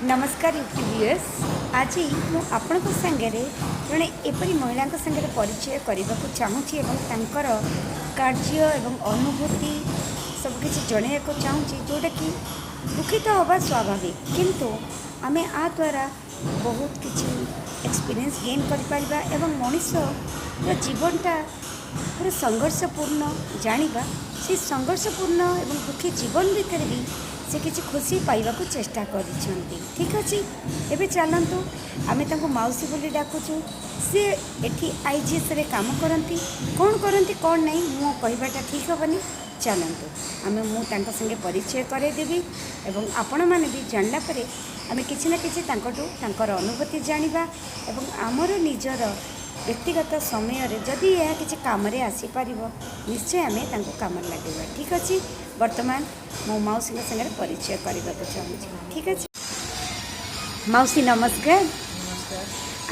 ନମସ୍କାର YouTube viewers. ଆଜି ମୁଁ ଆପଣଙ୍କ ସାଙ୍ଗରେ ଜଣେ ଏପରି ମହିଳାଙ୍କ ସାଙ୍ଗରେ ପରିଚୟ କରିବାକୁ ଚାହୁଁଛି ଏବଂ ତାଙ୍କର କାର୍ଯ୍ୟ ଏବଂ ଅନୁଭୂତି ସବୁକିଛି ଜଣାଇବାକୁ ଚାହୁଁଛି, ଯେଉଁଟାକି ଦୁଃଖିତ ହେବା ସ୍ୱାଭାବିକ, କିନ୍ତୁ ଆମେ ୟା ଦ୍ୱାରା ବହୁତ କିଛି ଏକ୍ସପିରିଏନ୍ସ ଗେନ୍ କରିପାରିବା ଏବଂ ମଣିଷର ଜୀବନଟା ପୁରା ସଂଘର୍ଷପୂର୍ଣ୍ଣ ଜାଣିବା। ସେ ସଂଘର୍ଷପୂର୍ଣ୍ଣ ଏବଂ ଦୁଃଖୀ ଜୀବନ ଭିତରେ ବି ସେ କିଛି ଖୁସି ପାଇବାକୁ ଚେଷ୍ଟା କରିଛନ୍ତି। ଠିକ୍ ଅଛି, ଏବେ ଚାଲନ୍ତୁ, ଆମେ ତାଙ୍କୁ ମାଉସୀ ବୋଲି ଡାକୁଛୁ। ସେ ଏଠି ଆଇଜିଏସ୍ରେ କାମ କରନ୍ତି। କ'ଣ କରନ୍ତି, କ'ଣ ନାହିଁ, ମୁଁ କହିବାଟା ଠିକ୍ ହେବନି। ଚାଲନ୍ତୁ, ମୁଁ ତାଙ୍କ ସାଙ୍ଗେ ପରିଚୟ କରାଇଦେବି ଏବଂ ଆପଣମାନେ ବି ଜାଣିଲା ପରେ ଆମେ କିଛି ନା କିଛି ତାଙ୍କଠୁ ତାଙ୍କର ଅନୁଭୂତି ଜାଣିବା ଏବଂ ଆମର ନିଜର ବ୍ୟକ୍ତିଗତ ସମୟରେ ଯଦି ଏହା କିଛି କାମରେ ଆସିପାରିବ, ନିଶ୍ଚୟ ଆମେ ତାଙ୍କୁ କାମରେ ଲଗାଇବା। ଠିକ୍ ଅଛି, ବର୍ତ୍ତମାନ ମୁଁ ମାଉସୀଙ୍କ ସାଙ୍ଗରେ ପରିଚୟ କରିବାକୁ ଚାହୁଁଛି। ଠିକ୍ ଅଛି, ମାଉସୀ, ନମସ୍କାର। ନମସ୍କାର।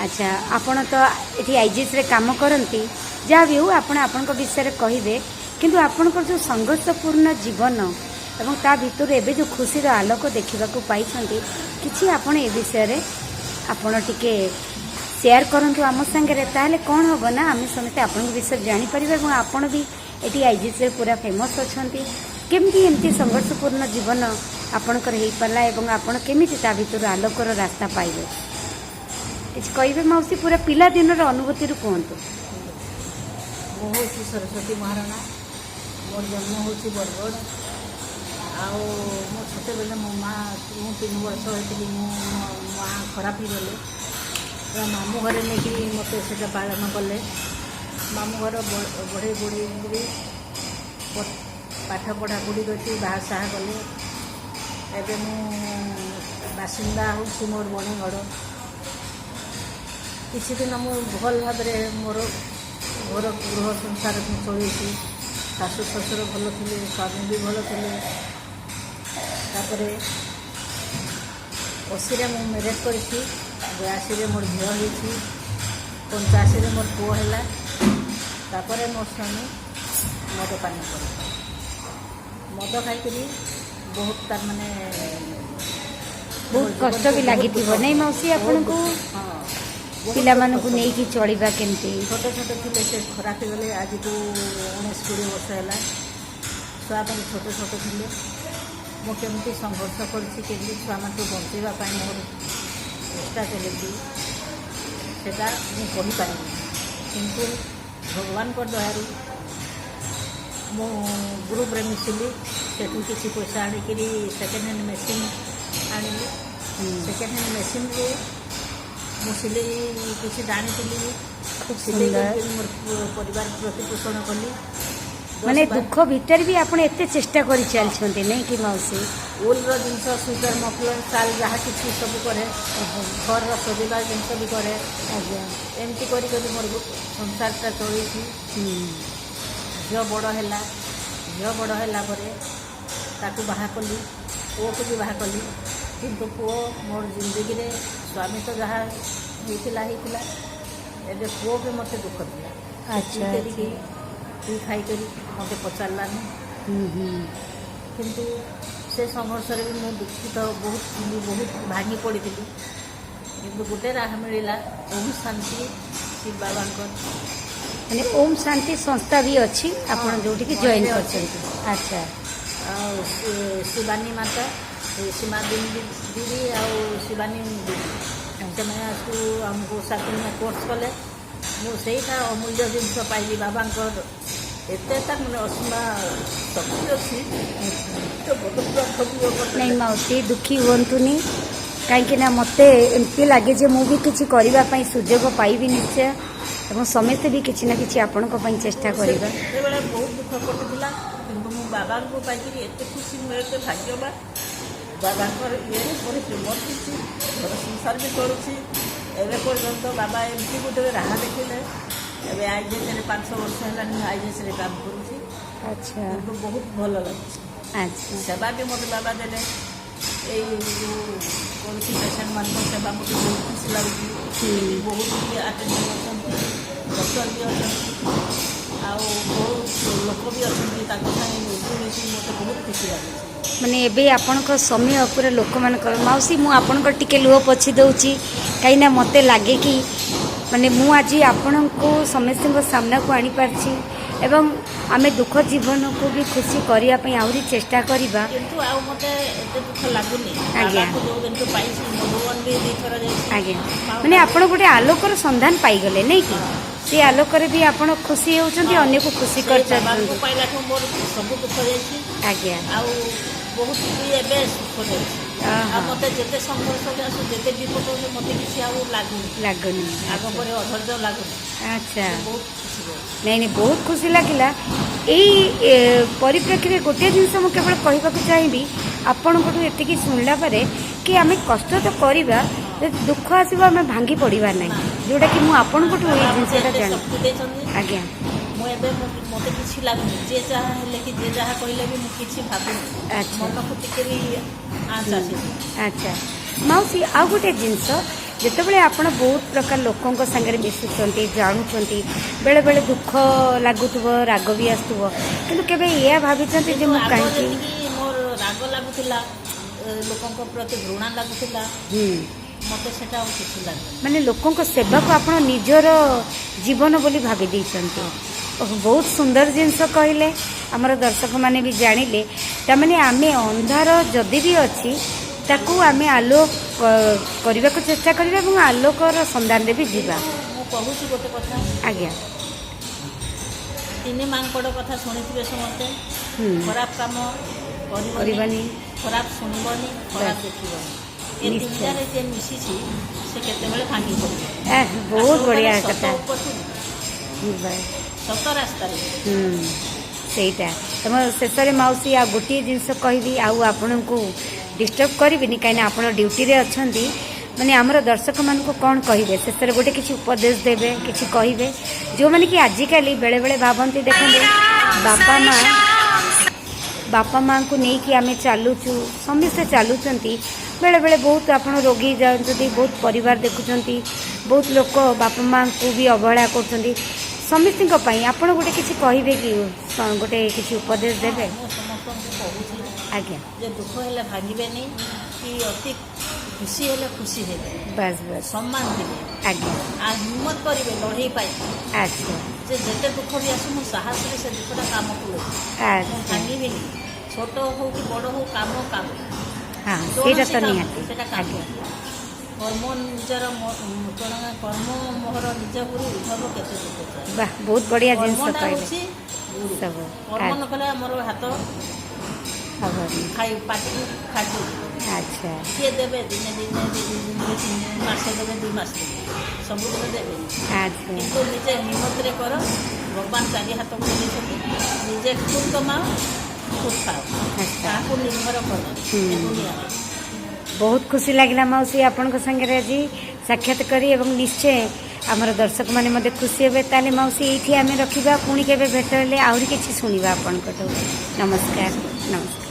ଆଚ୍ଛା, ଆପଣ ତ ଏଠି ଆଇଜିଏସ୍ରେ କାମ କରନ୍ତି। ଯାହା ବି ହେଉ, ଆପଣ ଆପଣଙ୍କ ବିଷୟରେ କହିବେ, କିନ୍ତୁ ଆପଣଙ୍କର ଯେଉଁ ସଂଘର୍ଷପୂର୍ଣ୍ଣ ଜୀବନ ଏବଂ ତା ଭିତରୁ ଏବେ ଯେଉଁ ଖୁସିର ଆଲୋକ ଦେଖିବାକୁ ପାଇଛନ୍ତି, କିଛି ଆପଣ ଏ ବିଷୟରେ ଆପଣ ଟିକେ ସେୟାର କରନ୍ତୁ ଆମ ସାଙ୍ଗରେ। ତାହେଲେ କ'ଣ ହେବ ନା, ଆମେ ସମସ୍ତେ ଆପଣଙ୍କ ବିଷୟରେ ଜାଣିପାରିବା ଏବଂ ଆପଣ ବି ଏଠି ଆଇଜିଏସ୍ରେ ପୁରା ଫେମସ୍ ଅଛନ୍ତି। କେମିତି ଏମିତି ସଂଘର୍ଷପୂର୍ଣ୍ଣ ଜୀବନ ଆପଣଙ୍କର ହେଇପାରିଲା ଏବଂ ଆପଣ କେମିତି ତା ଭିତରୁ ଆଲୋକର ରାସ୍ତା ପାଇଲେ, କିଛି କହିବେ ମାଉସୀ? ପୁରା ପିଲାଦିନର ଅନୁଭୂତିରୁ କୁହନ୍ତୁ। ମୁଁ ହେଉଛି ସରସ୍ୱତୀ ମହାରଣା। ମୋର ଜନ୍ମ ହେଉଛି ବରଗଡ଼। ଆଉ ମୁଁ ଛୋଟବେଳେ ମୋ ମା, ମୁଁ 3 ବର୍ଷ ହେଇଥିଲି, ମୋ ମା ଖରାପ ହେଇଗଲେ। ତ ମାମୁଁ ଘରେ ନେଇକି ମୋତେ ସେଇଟା ପାଳନ କଲେ। ମାମୁଁ ଘର ବଢ଼େଇ ବଢ଼େଇକିରି ପାଠ ପଢ଼ାପଢ଼ି କରିକି ବାହା ସାହା କଲେ। ଏବେ ମୁଁ ବାସିନ୍ଦା ହେଉଛି ମୋର ବଣେଗଡ଼। କିଛି ଦିନ ମୁଁ ଭଲ ଭାବରେ ମୋର ଘର ଗୃହ ସଂସାର ମୁଁ ଚଳେଇଛି। ଶାଶୁ ଶ୍ୱଶୁର ଭଲ ଥିଲେ, ସ୍ୱାମୀ ବି ଭଲ ଥିଲେ। ତାପରେ 80ରେ ମୁଁ ମ୍ୟାରେଜ୍ କରିଛି। 82ରେ ମୋର ଝିଅ ହେଇଛି। 85ରେ ମୋର ପୁଅ ହେଲା। ତାପରେ ମୋ ସ୍ୱାମୀ ମଦ ପାନ କଲେ। ମଦ ଖାଇକରି ବହୁତ ତାର ମାନେ ବହୁତ ମୋ କଷ୍ଟ ବି ଜୀବନକୁ ବହୁତ ଲାଗିଥିବ ଦୁଃଖ। ନାଇଁ ମାଉସୀ ବହୁତ ଆପଣଙ୍କୁ? ଦୁଃଖ। ହଁ, ବହୁତ ପିଲାମାନଙ୍କୁ କଷ୍ଟ। ନେଇକି ଚଳିବା କେମିତି? ଛୋଟ ଛୋଟ ଥିଲେ, ସେ ଖରାପ ହେଇଗଲେ। ଆଜିକୁ 19-20 ବର୍ଷ ହେଲା। ଛୁଆମାନେ ଛୋଟ ଛୋଟ ଥିଲେ। ମୁଁ କେମିତି ସଂଘର୍ଷ କରିଛି, କେମିତି ଛୁଆମାନଙ୍କୁ ବଞ୍ଚେଇବା ପାଇଁ ମୋର ଚେଷ୍ଟା ଚାଲିଛି, ସେଟା ମୁଁ କହିପାରିବିନି। କିନ୍ତୁ ଭଗବାନଙ୍କ ଦୟାରୁ ମୁଁ ଗ୍ରୁପରେ ମିଶିଲି। ସେଠୁ କିଛି ପଇସା ଆଣିକିରି ସେକେଣ୍ଡ ହ୍ୟାଣ୍ଡ ମେସିନ୍ ଆଣିଲି। ସେକେଣ୍ଡ ହ୍ୟାଣ୍ଡ ମେସିନ୍ରୁ ମୁଁ ସିଲେଇ କିଛି ଜାଣିଥିଲି। ଖୁବ୍ ସିଲେଇ ସୁନ୍ଦର। କରିକି ମୋର ପରିବାର ପ୍ରତିପୋଷଣ କଲି। ମାନେ ଦୁଃଖ ଭିତରେ ବି ଆପଣ ଏତେ ଚେଷ୍ଟା କରି ଚାଲିଛନ୍ତି, ନାଇଁ କି ମାଉସୀ? ଉଲ୍ର ଜିନିଷ, ସୁଇଟର, ମଫଲର, ଶାଲ୍ ଯାହା କିଛି ସବୁ କରେ। ଘରର ସଜେଇବା ଜିନିଷ ବି କରେ। ଏମିତି କରି କରି ମୋର ସଂସାରଟା ଚଳେଇଛି। ଝିଅ ବଡ଼ ହେଲା। ଝିଅ ବଡ଼ ହେଲା ପରେ ତାକୁ ବାହା କଲି, ପୁଅକୁ ବି ବାହା କଲି। କିନ୍ତୁ ପୁଅ ମୋର ଜିନ୍ଦଗିରେ, ସ୍ୱାମୀ ତ ଯାହା ହେଇଥିଲା ହେଇଥିଲା, ଏବେ ପୁଅ ବି ମୋତେ ଦୁଃଖ ଦେଲା। ସେ ପିଇ କରିକି, ପିଇ ଖାଇକରି ମୋତେ ପଚାରିଲାନି। ହୁଁ ହୁଁ କିନ୍ତୁ ସେ ସଂଘର୍ଷରେ ବି ମୁଁ ଦୁଃଖିତ ବହୁତ ଥିଲି, ବହୁତ ଭାଙ୍ଗି ପଡ଼ିଥିଲି। କିନ୍ତୁ ଗୋଟେ ରାହା ମିଳିଲା, ଓମ୍ ଶାନ୍ତି ଶିବ ବାବାଙ୍କର। ମାନେ ଓମ୍ ଶାନ୍ତି ସଂସ୍ଥା ବି ଅଛି ଆପଣ ଯୋଉଠିକି ଜଏନ୍ ମଣିରେ ଅଛି। କରିଛନ୍ତି। ଆଚ୍ଛା। ଆଉ ଶିବାନୀ ମାତା, ସେ ସୀମା ଦିଦି ଦିଦି ଆଉ ଶିବାନୀ ଦିଦି, ସେମାନେ ଆସୁ ଆମକୁ 7 ଦିନିଆ କୋର୍ସ କଲେ। ମୁଁ ସେଇଟା ଅମୂଲ୍ୟ ଜିନିଷ ପାଇଲି। ବାବାଙ୍କର ଏତେ ତାର ମାନେ ଅସୀମା ଶକ୍ତି ଅଛି ତ ବହୁତ ପୁରା ଠକିବ। ନାଇଁ ମାଉସୀ, ଦୁଃଖୀ ହୁଅନ୍ତୁନି, କାହିଁକି ନା ମୋତେ ଏମିତି ଲାଗେ ଯେ ମୁଁ ବି କିଛି କରିବା ପାଇଁ ସୁଯୋଗ ପାଇବି ନିଶ୍ଚୟ ଏବଂ ସମସ୍ତେ ବି କିଛି ନା କିଛି ଆପଣଙ୍କ ପାଇଁ ଚେଷ୍ଟା କରିବା। ସେତେବେଳେ ବହୁତ ଦୁଃଖ କଟୁଥିଲା, କିନ୍ତୁ ମୁଁ ବାବାଙ୍କୁ ପାଇକିରି ଏତେ ଖୁସି, ମୁଁ ଏତେ ଭାଗ୍ୟବାନ। ବାବାଙ୍କର ଇଏରେ ମୋର ପ୍ରେମ ହେଇଛି, ଘର ସଂସାର ବି ଚଳୁଛି ଏବେ ପର୍ଯ୍ୟନ୍ତ। ବାବା ଏମିତି ଗୋଟେ ରାହା ଦେଖିଲେ। ଏବେ ଆଇଜିଏସ୍ରେ 5 ବର୍ଷ ହେଲାଣି ମୁଁ ଆଇଜିଏସ୍ରେ କାମ କରୁଛି। କିନ୍ତୁ ବହୁତ ଭଲ ଲାଗୁଛି। ସେବା ବି ମୋତେ ବାବା ଦେଲେ। ଏଇ ଯେଉଁ କରୁଛି ପେସେଣ୍ଟମାନଙ୍କ ସେବା, ମୋତେ ବହୁତ ଖୁସି ଲାଗୁଛି। ବହୁତ ବି ଆଟେଣ୍ଡାଣ୍ଟ ଅଛନ୍ତି, ଡକ୍ଟର ବି ଅଛନ୍ତି ଆଉ ବହୁତ ଲୋକ ବି ଅଛନ୍ତି। ତାଙ୍କ ସାଙ୍ଗେ ମିଶି ମିଶି ମୋତେ ବହୁତ ଖୁସି ଲାଗୁଛି। ମାନେ ଏବେ ଆପଣଙ୍କ ସମୟ ପୁରା ଲୋକମାନଙ୍କର। ମାଉସୀ, ମୁଁ ଆପଣଙ୍କର ଟିକେ ଲୁହ ପୋଛି ଦେଉଛି, କାହିଁକିନା ମୋତେ ଲାଗେ କି ମାନେ ମୁଁ ଆଜି ଆପଣଙ୍କୁ ସମସ୍ତଙ୍କ ସାମ୍ନାକୁ ଆଣିପାରିଛି ଏବଂ ଆମେ ଦୁଃଖ ଜୀବନକୁ ବି ଖୁସି କରିବା ପାଇଁ ଆହୁରି ଚେଷ୍ଟା କରିବା। କିନ୍ତୁ ଆଉ ମୋତେ ଏତେ ଦୁଃଖ ଲାଗୁନି। ଆଜ୍ଞା। ବାବାକୁ ଯୋଉ ଦିନଠୁ ପାଇଛି, ମଧୁବନ ବି 2 ଥର ଯାଇଛି। ଆଜ୍ଞା, ମାନେ ଆପଣ ଗୋଟେ ଆଲୋକର ସନ୍ଧାନ ପାଇଗଲେ, ନାଇଁ କି? ସେ ଆଲୋକରେ ବି ଆପଣ ଖୁସି ହେଉଛନ୍ତି, ଅନ୍ୟକୁ ଖୁସି ସେଇ ବାବାଙ୍କୁ କରିଛନ୍ତି। ପାଇଲାଠୁ ମୋର ସବୁ ଦୁଃଖ ଯାଇଛି। ଆଉ ବହୁତ ବି ଏବେ ସୁଖରେ ଅଛି। ଆଉ ମୋତେ ଯେତେ ସଂଘର୍ଷ ବି ଆସୁ, ଯେତେ ବିପଦ ଆସୁ, ମୋତେ କିଛି ଆଉ ଲାଗୁନି। ଲାଗୁନି। ଆଗ ପରି ଅଧୈର୍ଯ୍ୟ ଲାଗୁନି। ବହୁତ ଖୁସି ରହୁଛି। ନାଇଁ ନାଇଁ, ବହୁତ ଖୁସି ଲାଗିଲା। ଏଇ ପରିପ୍ରେକ୍ଷୀରେ ଗୋଟିଏ ଜିନିଷ ମୁଁ କେବଳ କହିବାକୁ ଚାହିଁବି ଆପଣଙ୍କଠୁ ଏତିକି ଶୁଣିଲା ପରେ କି ଆମେ କଷ୍ଟ ତ କରିବା, ଯଦି ଦୁଃଖ ଆସିବ ଆମେ ଭାଙ୍ଗି ପଡ଼ିବା ନାହିଁ, ଯେଉଁଟାକି ମୁଁ ଆପଣଙ୍କଠୁ ଏଇ ବାବା ମୋତେ ଜିନିଷଟା ଏତେ ଜାଣି ଶକ୍ତି ଦେଇଛନ୍ତି। ମୁଁ ଏବେ ମୋତେ କିଛି ଲାଗୁନି। ଯିଏ ଯାହା ହେଲେ କି ଯିଏ ଯାହା କହିଲେ ବି ମୁଁ କିଛି ଭାବୁନି। ମନକୁ ଟିକେ ବି ଆଞ୍ଚ ଆସିନି। ଆଚ୍ଛା ମାଉସୀ, ଆଉ ଗୋଟେ ଜିନିଷ, ଯେତେବେଳେ ଆପଣ ବହୁତ ପ୍ରକାର ଲୋକଙ୍କ ସାଙ୍ଗରେ ମିଶୁଛନ୍ତି, ଜାଣୁଛନ୍ତି, ବେଳେବେଳେ ଦୁଃଖ ଲାଗୁଥିବ, ରାଗ ବି ଆସୁଥିବ, କିନ୍ତୁ କେବେ ଏଇଆ ଭାବିଛନ୍ତି ଯେ କିନ୍ତୁ ମୁଁ ଆଗ କାହିଁକି ଯେତିକି ମୋର ରାଗ ଲାଗୁଥିଲା, ଲୋକଙ୍କ ପ୍ରତି ଘୃଣା ଲାଗୁଥିଲା, ମୋତେ ସେଟା ଆଉ କିଛି ଲାଗୁନି। ମାନେ ଲୋକଙ୍କ ସେବାକୁ ଆପଣ ନିଜର ଜୀବନ ବୋଲି ଭାବି ଦେଇଛନ୍ତି। ଓହୋ, ବହୁତ ସୁନ୍ଦର ଜିନିଷ କହିଲେ, ଆମର ଦର୍ଶକମାନେ ବି ଜାଣିଲେ। ତାମାନେ ଆମେ ଅନ୍ଧାର ଯଦି ବି ଅଛି, ତାକୁ ଆମେ ଆଲୋକ କରିବାକୁ ଚେଷ୍ଟା କରିବା ଏବଂ ଆଲୋକର ସନ୍ଧାନରେ ବି ଯିବା। ମୁଁ କହୁଛି ଗୋଟେ କଥା। ତିନି ମାଙ୍କଡ଼ କଥା ଶୁଣିଥିବେ ସମସ୍ତେ। ଖରାପ କାମ କରିବନି, କରିବନି। ଖରାପ ଶୁଣିବନି, ଖରାପ ଦେଖିବନି। ଏ ତିନିଟାରେ ଯିଏ ମିଶିଛି, ସେ କେତେବେଳେ ଭାଙ୍ଗି ପଡ଼ିବ। ବହୁତ ବଢ଼ିଆ ସତ କଥା। ଉପରକୁ ସତ ରାସ୍ତାରେ। ସେଇଟା ତମ ଶେଷରେ ମାଉସୀ, ଆଉ ଗୋଟିଏ ଜିନିଷ କହିବି, ଆଉ ଆପଣଙ୍କୁ ଡିଷ୍ଟର୍ବ କରିବିନି, କାହିଁକିନା ଆପଣ ଡ୍ୟୁଟିରେ ଅଛନ୍ତି। ମାନେ ଆମର ଦର୍ଶକମାନଙ୍କୁ କ'ଣ କହିବେ ଶେଷରେ? ଗୋଟେ କିଛି ଉପଦେଶ ଦେବେ, କିଛି କହିବେ, ଯେଉଁମାନେ କି ଆଜିକାଲି ବେଳେବେଳେ ଭାବନ୍ତି, ଦେଖନ୍ତୁ, ବାପା ମାଆଙ୍କୁ ନେଇକି ଆମେ ଚାଲୁଛୁ, ସମସ୍ତେ ଚାଲୁଛନ୍ତି, ବେଳେବେଳେ ବହୁତ ଆପଣ ରୋଗୀ ଯାଉଛନ୍ତି, ବହୁତ ପରିବାର ଦେଖୁଛନ୍ତି, ବହୁତ ଲୋକ ବାପା ମାଆଙ୍କୁ ବି ଅବହେଳା କରୁଛନ୍ତି। ସମସ୍ତଙ୍କ ପାଇଁ ଆପଣ ଗୋଟେ କିଛି କହିବେ କି? ଗୋଟେ କିଛି ଉପଦେଶ ଦେବେ? ମୁଁ ସମସ୍ତଙ୍କୁ କହୁଛି ଯେ ଦୁଃଖ ହେଲେ ଭାଙ୍ଗିବେନି କି ଅତି ଖୁସି ହେଲେ ଖୁସି ହେବେ। ବାସ୍ ବାସ୍। ସମ୍ମାନ ଦେବେ। ଆଉ ହିମ୍ମତ କରିବେ ଲଢ଼େଇ ପାଇଁ ଯେ ଯେତେ ଦୁଃଖ ବି ଆସୁ, ମୁଁ ସାହସରେ ସେ ଦୁଃଖଟା କାମକୁ ନେବି, ମୁଁ ଭାଙ୍ଗିବିନି। ଛୋଟ ହଉ କି ବଡ଼ ହଉ, କାମ କାମ। ହଁ, ସେଇଟା କୌଣସି ତ କାମ, ନିହାତି। ସେଟା କାମ। କର୍ମ ନିଜର କଣ, କର୍ମ ମୋହର ନିଜ ଗୁରୁ, ଉଦ୍ଧବ କେତେ ଦୁଃଖ ଯାଏ। ବାহ, ବହୁତ ବଢ଼ିଆ ଜିନିଷ କର୍ମଟା କହିଲେ। ହେଉଛି ଗୁରୁ। ସବୁ କର୍ମ ନ କଲେ ଆମର ହାତ ହବନି। ଖାଇ ପାଟିକୁ ଖାଦ୍ୟ ଯିବ। କିଏ ଦେବେ? ଦିନେ ଦିନେ, 2 ଦିନ, 3 ଦିନ, ମାସେ ଦେବେ, 2 ମାସ ଦେବେ, ସବୁଦିନ ଦେବେନି। କିନ୍ତୁ ନିଜେ ହିମ୍ମତରେ କର। ଭଗବାନ ଚାରି ହାତ ଦେଇଛନ୍ତି, ନିଜେ ଖୁଦ କମାଅ, ଖୁଦ ଖାଅ। କାହାକୁ ନିର୍ଭର କର ଏ ଦୁନିଆରେ। ବହୁତ ଖୁସି ଲାଗିଲା ମାଉସୀ, ଆପଣଙ୍କ ସାଙ୍ଗରେ ଆଜି ସାକ୍ଷାତ କରି ଏବଂ ନିଶ୍ଚୟ ଆମର ଦର୍ଶକମାନେ ମଧ୍ୟ ଖୁସି ହେବେ। ତାହେଲେ ମାଉସୀ, ଏଇଠି ଆମେ ରଖିବା। ପୁଣି କେବେ ଭେଟ ହେଲେ ଆହୁରି କିଛି ଶୁଣିବା ଆପଣଙ୍କଠୁ। ନମସ୍କାର, ନମସ୍କାର।